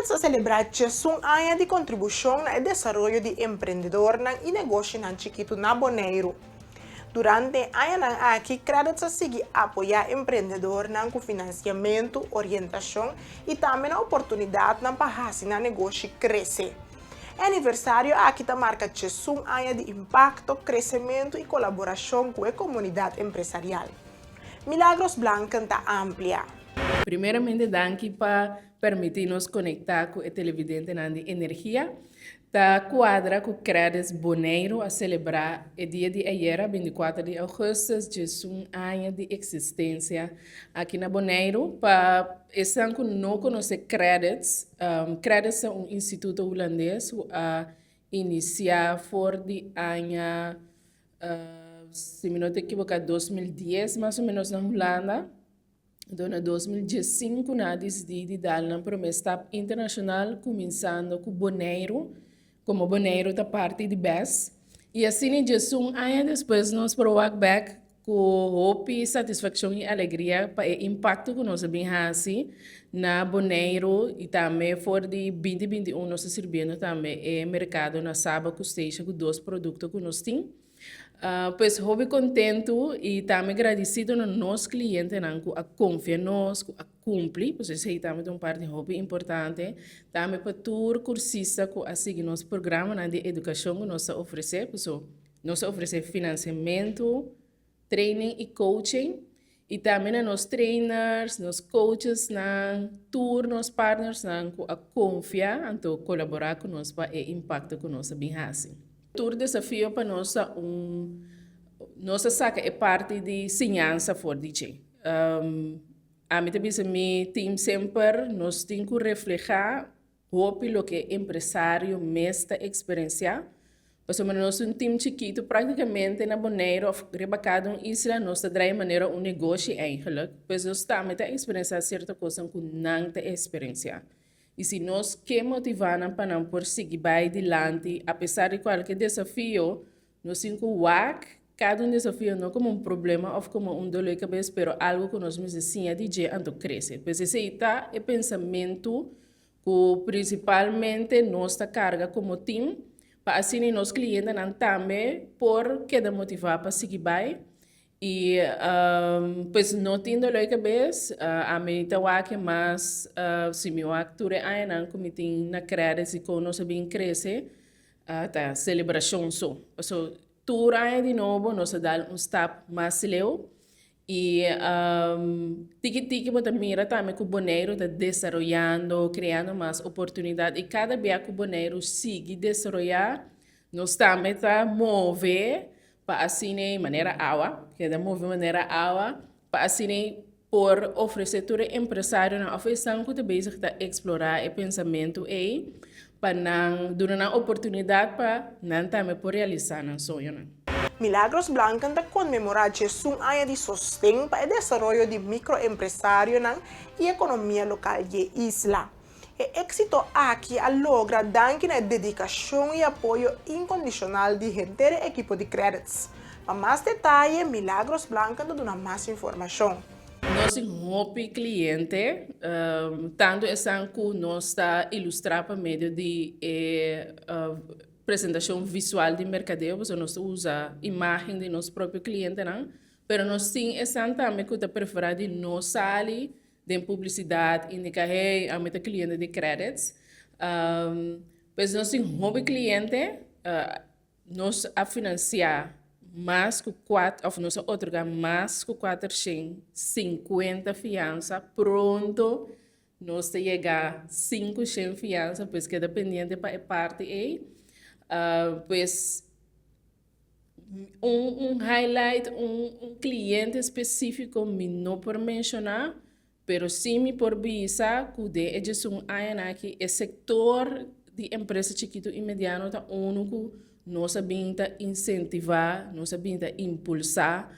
Qredits a selebrá 11 aña di kontribushon na e desaroyo di emprendedornan i negoshinan chikitu na Boneiru. Durante e añanan aki Qredits a sigui apoyá emprendedornan ku finansiamentu, orientashon i tambe na oportunidatnan pa hasi nan negoshi krese. E aniversario aki ta marka 11 aña di impakto, kresementu i kolaborashon ku e komunidat empresarial. Milagros Blanken ta amplia. Primeramente danki pa permití nos konektá ku e televidentenan di Energia. Ta kuadra ku Qredits Boneiru a selebrá e dia di ayera, 24 di ougùstùs, 11 aña di eksistensia aki na Boneiru. Pa esnan ku no konosé Qredits, Qredits ta un instituto hulandes ku a inisiá for di aña, si mi no ta ekiboká, 2010 mas o ménos na Hulanda. Anto na 2015 nan a disidí di dal nan promé stap internashonal kuminsando ku Boneiru, komo Boneiru ta parti di bes. I asina 11 aña despues nos por wak bèk ku hopi satisfakshon i alegria pa e impakto ku nos a bin hasi na Boneiru i tambe for di 2021 nos ta sirbiendo tambe e merkado na Saba ku Statia ku dos produkto ku nos tin. Pues hopi kontentu i tambe gradisido na nos klientenan ku a konfia nos, ku a kumpli, pasobra esei tambe ta un parti hopi importante. Tambe pa tur kursista ku a sigui nos programanan di edukashon ku nos ta ofresé, pasobra nos ta ofresé finansiamentu, training i coaching i tambe na nos trainers, nos coachesnan, tur nos partnersnan ku a konfia anto kolaborá ku nos pa e impakto ku nos a bin hasi. Tur desafio pa nos ta un nos a saka e parti di siñansa for di dje. Ami ta bisa mi team semper nos tin ku reflehá hopi loke e empresario mes ta eksperensiá, pasobra nos un tim chikitu práktikamente na Boneiru òf riba kada un isla nos ta drai manera un negoshi eigenlijk, pues nos tambe ta eksperensiá sierto kosnan ku nan ta eksperensiá. I si nos ke motivá nan pa nan por sigui bai dilanti apesar di kualke desafio, nos tin ku wak kada un desafio no komo un problema òf komo un doló di kabes pero algu ku nos mester siña di dje anto krese. Pues esei ta e pensamentu ku prinsipalmente nos ta karga komo tim pa asina nos klientenan tambe por keda motivá pa sigui bai i pues no tin doló di kabes. Ami ta wak e mas si mi wak tur e añanan ku mi tin na Qredits i kon nos a bin krese ta selebrashon so. Pasobra tur aña di nobo nos a dal un stap mas leu i tiki tiki bo ta mira tambe ku Boneiru ta desaroyando, kreando mas oportunidat i kada bia ku Boneiru sigui desaroyá nos tambe ta move pa asina manera awa, keda move manera awa pa asina por ofresé tur e empresarionan òf esnan ku ta bezig ta eksplorá e pensamentu ei pa nan duna nan oportunidat pa nan tambe por realisá nan soñonan. Milagros Blanken ta konmemorá 11 aña di sosten pa e desaroyo di mikroempresarionan i ekonomia lokal di e isla. E éksito aki a logra danki na e dedikashon i apoyo inkondishonal di henter e ekipo di Qredits. Pa mas detaye, Milagros Blanken ta duna mas informashon. Nos tin hopi kliente, tantu esnan ku nos ta ilustrá pa medio di e presentashon visual di merkadeo, pasobra nos ta usa imágen di nos propio klientenan, pero nos tin esnan tambe ku ta preferá di no sali den publisidat indiká, hey, ami ta kliente di Qredits. Pues nos tin hopi kliente, nos a finansiá mas ku kuat òf nos a otorgá mas ku 450 fiansa, pronto nos ta yega 500 fiansa, pues keda pendiente pa e parti ei. Pues un highlight, un cliente specifico mi no por menciona, pero si mi por bisa cu den e 11 añanan aki e sector di empresa chikito y mediano ta uno cu nos a bin ta incentiva, nos a bin ta impulsa.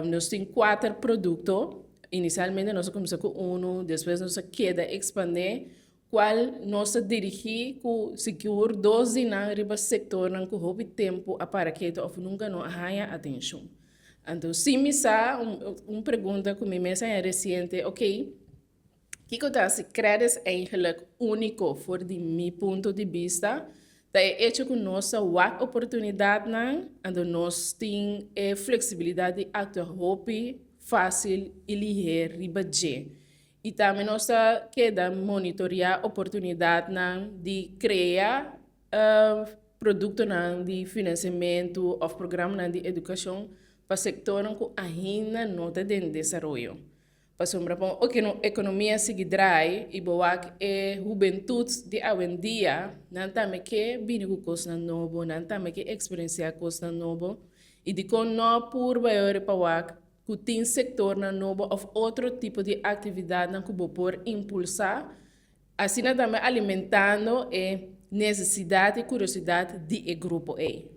Nos tin cuater producto, inicialmente nos a cuminsa cu uno, despues nos a keda expande. Cual nos ta dirigi cu sigur dos di nan riba sectornan cu hopi tempo a para keto of nunca no a haya atencion. Anto si mi sa un pregunta cu mi mes a haya reciente, ok, Kiko ta hasi Qredits eigenlijk úniko for di mi punto di bista ta e echo ku nos ta wak oportunidatnan, anto nos tin e fleksibilidat di aktua hopi fásil i lihé riba dje. I tambe nos ta keda monitoriá oportunidatnan di krea produktonan di finansiamentu òf programanan di edukashon pa sektornan ku ainda no ta den desaroyo. Pasobra pa un ekonomia sigui drai i bo wak e hubentut di awendia, nan tambe ke bini ku kosnan nobo, nan tambe ke eksperensiá kosnan nobo. I dikon no purba e ora pa wak ku tin sektornan nobo òf otro tipo di aktividatnan ku bo por impulsá, asina tambe alimentando e nesesidat i kuriosidat di e grupo ei.